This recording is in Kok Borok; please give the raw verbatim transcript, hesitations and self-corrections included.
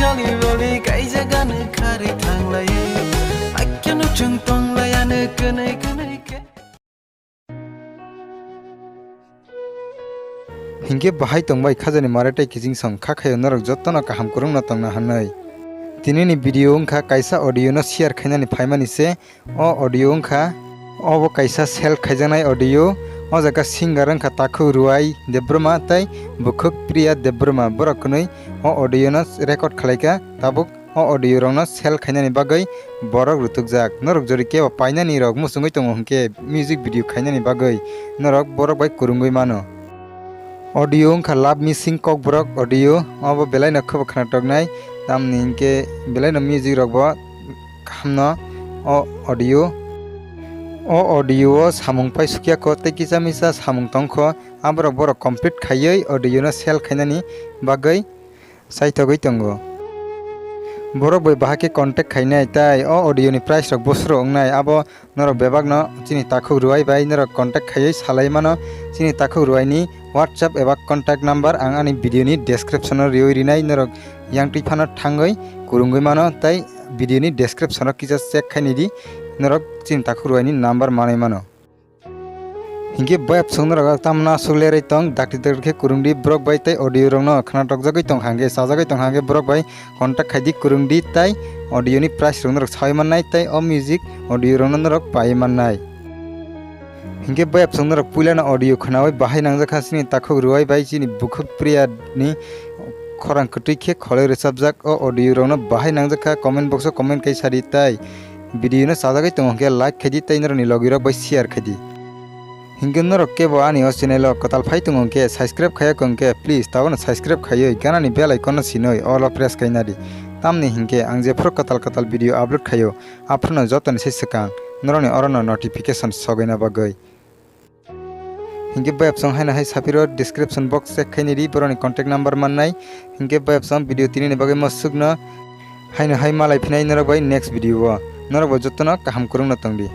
Roli roli kaijagano kharwi thanglaiwi, akheno chwng tonglayano kwnwi kwnwi khe. Hinkhe bahai tongbai khajani mare tei kiching song kha khaio norok jotono kaham kwrwngno tongna hwnwi. Tinini video wngkha kaisa audio no share khainani phaimani se. O audio wngkha, obo kaisa sell khaijaknai audio. O jaga singer wngkha Takhuk Ruai Debbarma tei Bukhuk Priya Debbarma. Borok kwnwi o audio no record khalaikha. Tabuk o audio rokno sell khainani bagwi borok rutukjak. Norok jori kebo painani rok muchungwi tongo hwnkhe music video khainani bagwi norok borok bai kwrwngwi mano. Audio wngkha Love Missing Kokborok audio. Obo belaino khe bo khwnathoknai, tamni hinkhe belaino music rokbo kahamno o audio. O audio o samung pai sukya kho tei kisa misa samung tong kho, aborok borok complete khaiwi audio no sell khainani bagwi saithogwi tongo. Borok bai bahai khe contact khainai tei o audio ni price rok bosoro wngnai, abo norok bebakno chini Takhuk Ruai bai norok contact khaiwi salai mano. Chini Takhuk Ruai ni WhatsApp eba contact number ang ani video ni description o riwi rinai, norok yang twi phano thangwi kwrwngwi mano tei video ni description o kisa check khainai di, norok chini Takhuk Ruai ni number manwi mano. Hinkhe bai absong norok tamna aswk lerwi tong, dakti dakti khe kwrwng di borok bai tei audio rokno khwnathokjagwi tong hangkhe, chajagwi tong hangkhe borok bai contact khai di, kwrwng di tei audio ni price rok norok sawi mannai tei o music audio rokno norok pai mannai. Hinkhe bai absong norok puilano audio khwnawi bahai nangjakha chini Takhuk Ruai bai chini Bukhuk Priya ni khorang kwtwi khe kholoi rwchapjak o audio rokno bahai nangjakha, comment box o comment kai sadi tei video no chajagwi tongo hwnkhe like khaidi tei norokni logirok bai share khaidi. Hinkhe norok kebo ani o channel o kwtal phai tongo hwnkhe subscribe khaiya kho hwnkhe please tabukno subscribe khaiwi ganani bell icon no sinwi all o press khaina di. Tamni hinkhe ang jephru kwtal kwtal video upload khaio, aphruno jotoni se swkang norokni orono notification sogwina bagwi. Hinkhe bai absong haino hai sapiro description box check khainai di borokni contact number mannai. Hinkhe bai absong video tinini bagwi mo swkno haino hai malai phinai norok bai next video o. Norok bo jotono kaham kwrwngno tong di.